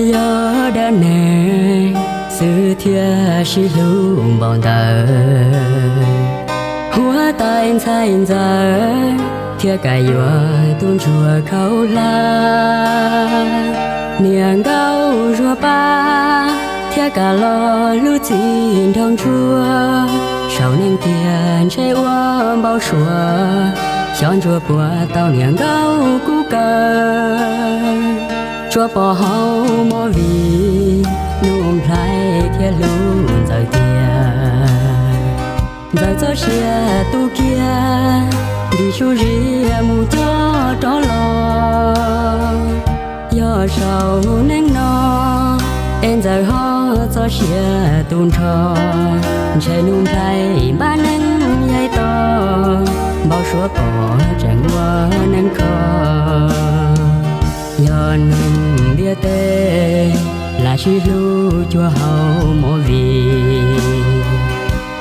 Yog dab neeg xwb thiaj sib hlub npaum ntawd, huab tais ntxhais ntxawm thiaj kam yuav tus ntsuag khaub hlab. Niam nkauj zuag pab thiaj kam los hlub txiv nraug ntsuag. Saum neeg tiag ntshe ua npau suav, xyov ntsuag puas tau niam nkauj kub kaw. Tsuas pom hauv movie, Nuj Nplhaib thiaj hlub Ntxawm tiag. Ntxawm txoj sia tu kiag, ntim su zia mus coj rov los. Yog saum neeg no, es Ntxawm ho txoj sia tu nrho, ntshe Nuj Nplhaib npab neeg yaig to, npau suav pom tseem ua neeg kho. Yog neeg ntiaj teb, lam sib hlub cuag hauv movie.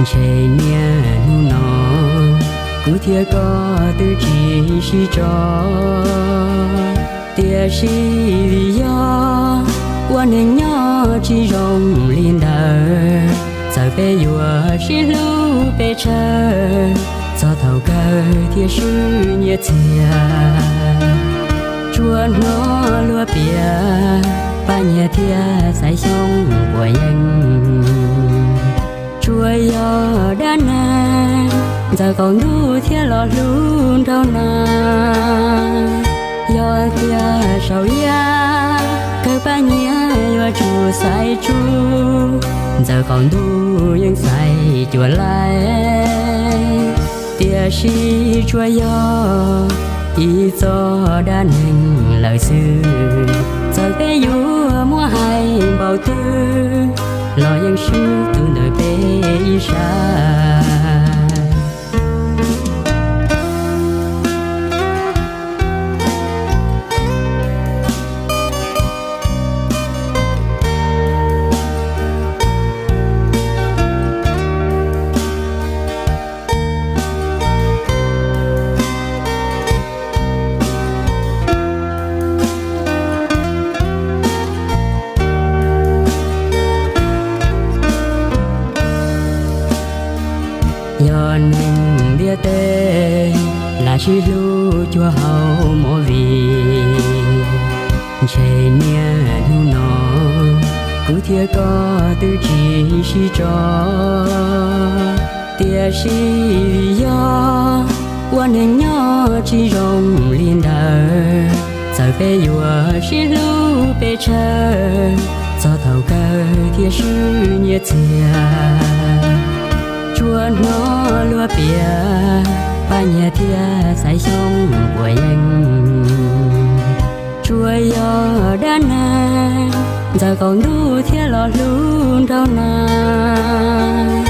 Ntshe niaj hnub no, kuv thiab koj twb tsis sib tso. Tiam sis vim yog ua neeg nyob tsis zoo li ntawd, txawm peb yuav sib hlub pes tsawg, txog thaum kawg thiaj swb nyiaj txiag. Tsuas hnov luag piav, Paj Nyiag thiab Xaiv Xyooj puas yeej. Tsuas yog dab neeg, Ntxawm qaum ntuj thiaj los hlub nraug nas. Yog tias saum yaj, kawg Paj Nyiag yuav tsum xaiv tsuj, Ntxawm qaum ntuj yeej xaiv cuam laij. Tiam sis tsuas yog ib txoj dab neeg lawm xwb, txawm peb yuav muab hais npaum twg, los yeej swb tus ntawm peb ib sab. Yog neeg ntiaj teb, lam sib hlub cuag hauv movie. Ntshe niaj hnub no, kuv thiab koj twb tsis sib tso. Tiam sis vim yog ua neeg nyob tsis zoo li ntawd, txawm peb yuav sib hlub pes tsawg, txog thaum kawg thiaj swb nyiaj txiag. Tsuas hnov luag piav, Paj Nyiag thiab Xaiv Xyooj puas yeej. Tsuas yog dab neeg, Ntxawm qaum ntuj thiaj los hlub nraug nas.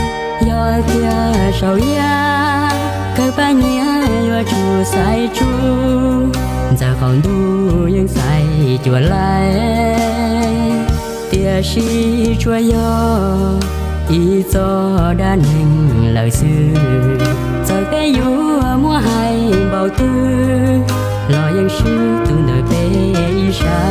Yog tias saum yaj, kawg Paj Nyiag yuav tsum xaiv tsuj, Ntxawm qaum ntuj yeej xaiv cuam laij. Tiam sis tsuas yog ib txoj dab neeg lawm xwb, txawm peb yuav muab hais npaum twg, los yeej swb tus ntawm peb ib sab.